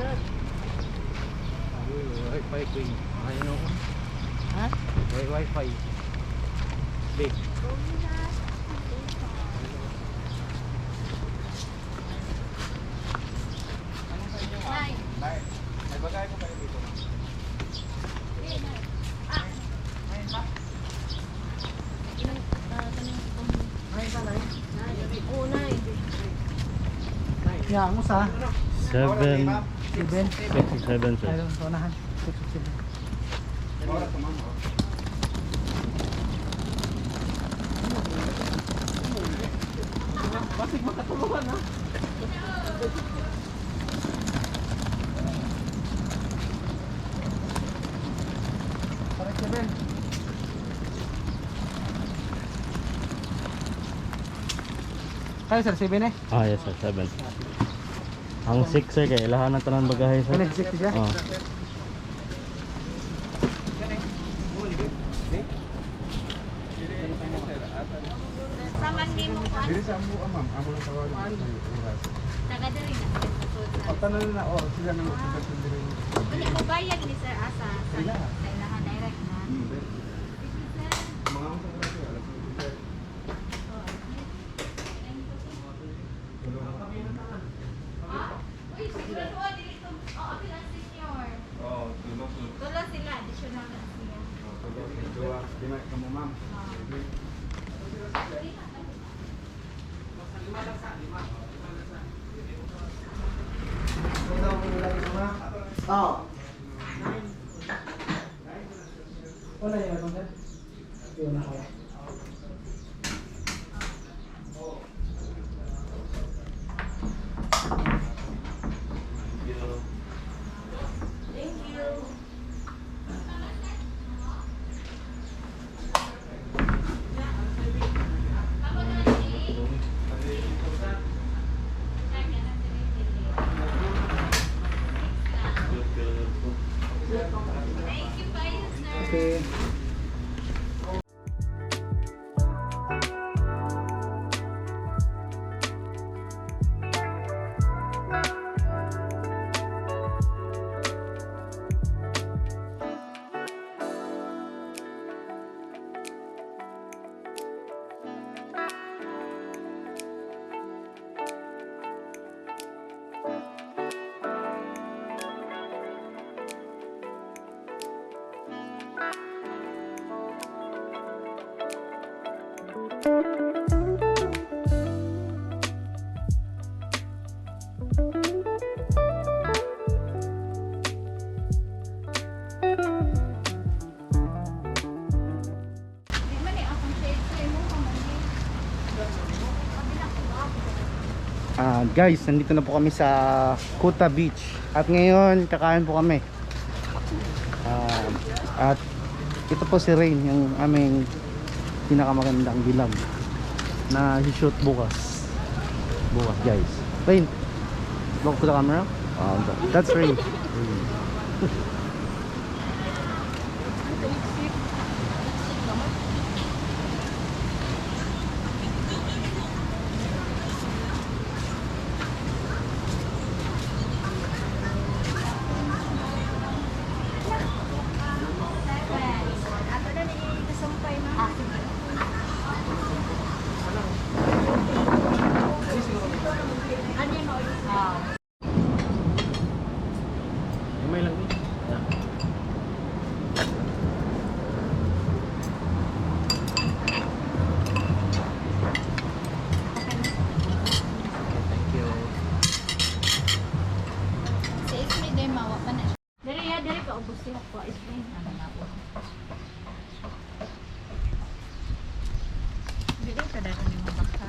Sir. Uy, wifi ko yun. Ayun ako. Ha? May wifi. Big. Nine. May bagay po kayo dito. Ah. Ilang, ah, tanong ko. Oo, nine. Ya, ang usa. 7, 7. 6, 7, sir. Ayun, sa unahan. 6, 7. Oras po, ma'am. Oh. Basig makatulungan ha. Para 7. Kayo sir, 7 eh. Ah, yes sir, 7. Ang 6, sir, kay ilahan ng tanan bagahe, sir. Ano, 6 siya? Oh. Saman ni mo kuan. Dili sa amo, ah, ma'am. Amo lang tawagan. Ay, oras. Taga diri na. Pagtanan na, oh, sila nang magsusunod diri. Unya mo bayad ni sir asa sa Ila. sa ilahan direct na. Hmm. Thank you, sir. Mga unsa oras sir? Alas 5, sir. Oh, thank you. Ah? Uy, siguro dili to. Oo, pila senior. Oo, tulog. Tulo sila, additional na siya. Oh, tulog. Dua, lima kamo, ma'am. Oo. Wala yung itong sir? Yun na kaya. Thank you. Thank you, bye, sir. Okay. Di man eh, akong shade sa imo ka man eh. Kabila ko ba? Ah, guys, nandito na po kami sa Kuta Beach. At ngayon, kakain po kami. Ah, at ito po si Rain, yung aming pinakamagandang dilag na shoot bukas. Bukas, guys. Rain, look to the camera. Ah, that's Rain. Seven. Ato na ni kasumpay ma. Ah, sige. Ano yung maulit? Ah. Gamay lang eh. Yeah. Thank you. Si Ismi day mawa pa na siya. Dere ya, dere pa ubos siya ko Ismi. Ano na po. Dili ka dako ni mo baka.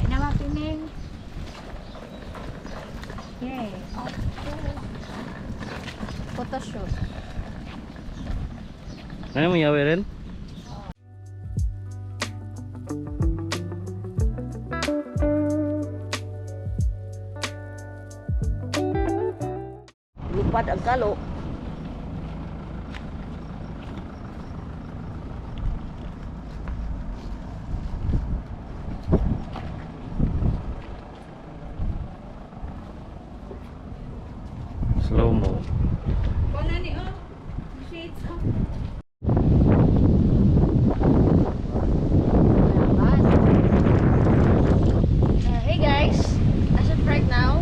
Ay na mapining. Yay. Oh. Photoshoot. Ano mo yawi rin? Lupad ang kalo. Slow mo. Kuno ni oh. Shades oh. Hey guys, as of right now,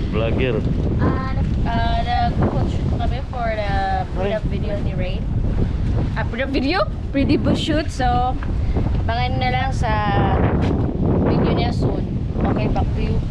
Vlogger. Nag-shoot kami for the pre-up video ni Rain. Pre-up video? Pre-debut shoot. So, abangan na lang sa video niya soon. Okay, back to you.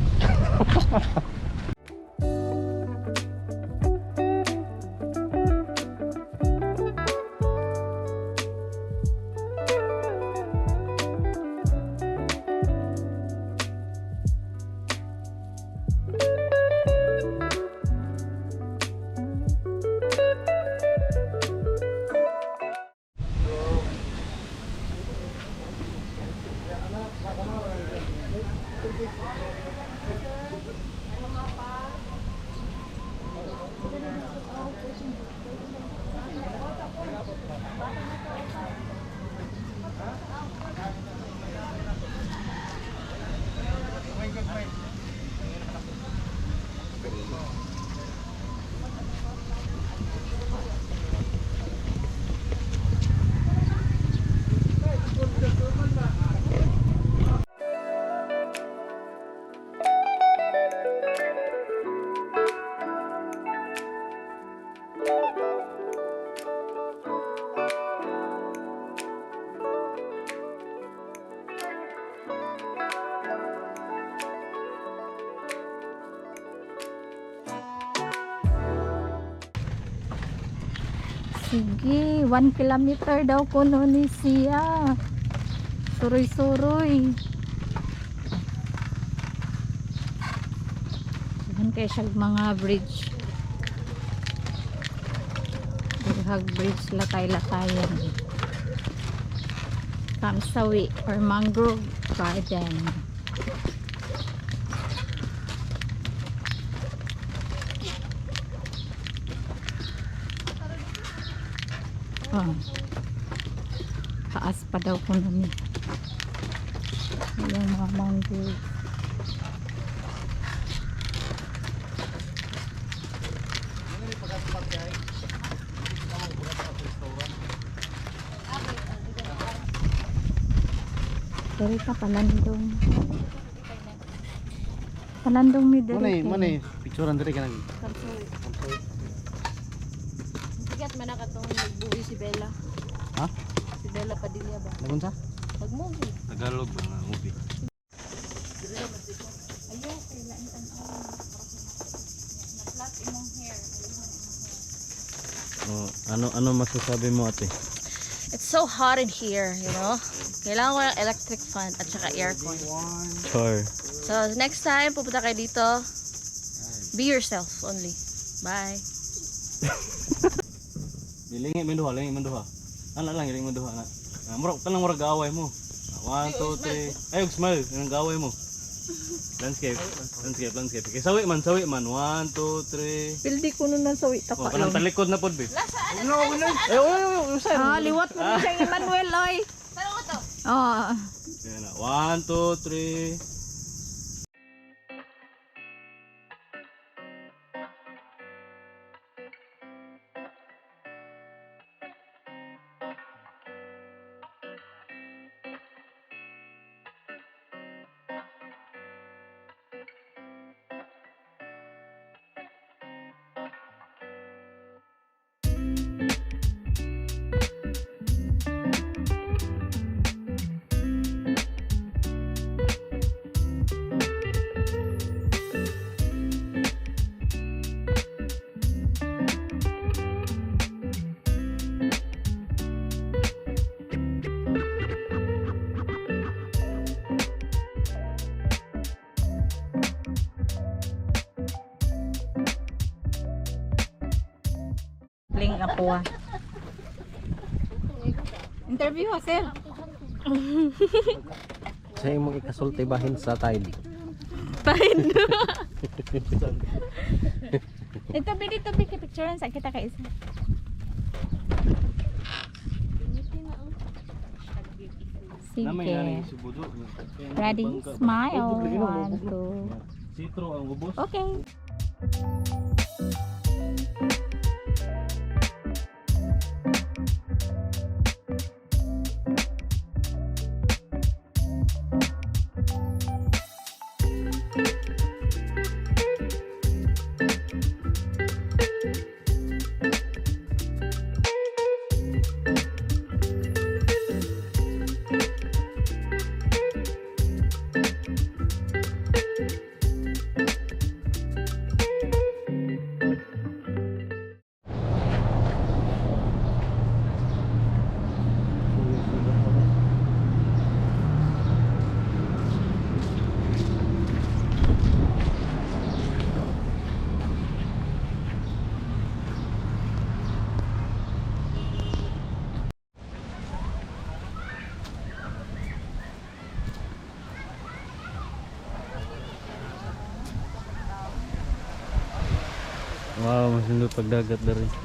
Sige, 1 kilometer daw kuno ni siya. Suroy-suroy. Dahan kay siya mga bridge. Daghag bridge latay-latayan. Kamsawi or mangrove garden. Oh. Taas pa daw kuno ni. Yung mga mangrove. Diri ka palandong. Palandong mi diri. Muna kay. muna picturean diri ka nang. Sigat man na katong nagbuhi si Bella. Ha? Si Bella Padilla ba? Nagunsa? Pag-movie. Tagalog na movie. Ayaw, kailan tan-aw. Na-flat imong hair. Oh, ano ano masasabi mo, ate? It's so hot in here. Kailangan ko ng electric fan at saka aircon. Char. So, next time, pupunta kayo dito, be yourself only. Bye. Dilingi man duha, lingi man duha. Ana lang lingi man duha na. Ah, murag tanang murag gaway mo. Ah, 1 2 3. Ay, og smile, anong gaway mo? Landscape, landscape, landscape. Kay sawi man, sawi man. 1 2 3. Pildi kuno na sa wita Oh, kanang talikod na pod be. Eh, oy, oy, oy, usay. Ah, liwat mo na siyang Emmanuel, oy. Parang ko to. Oh. Yan na. 1 2 3. Bling ako ah. Interview ha, sir. Sa imong ikasulti bahin sa tile. Ito, bi, dito, bi, picturean sa kita kay isa. Sige. Ready? Smile. One, two. Sitro ang ubos. Okay. Wow, mas nindot pagdagat diri.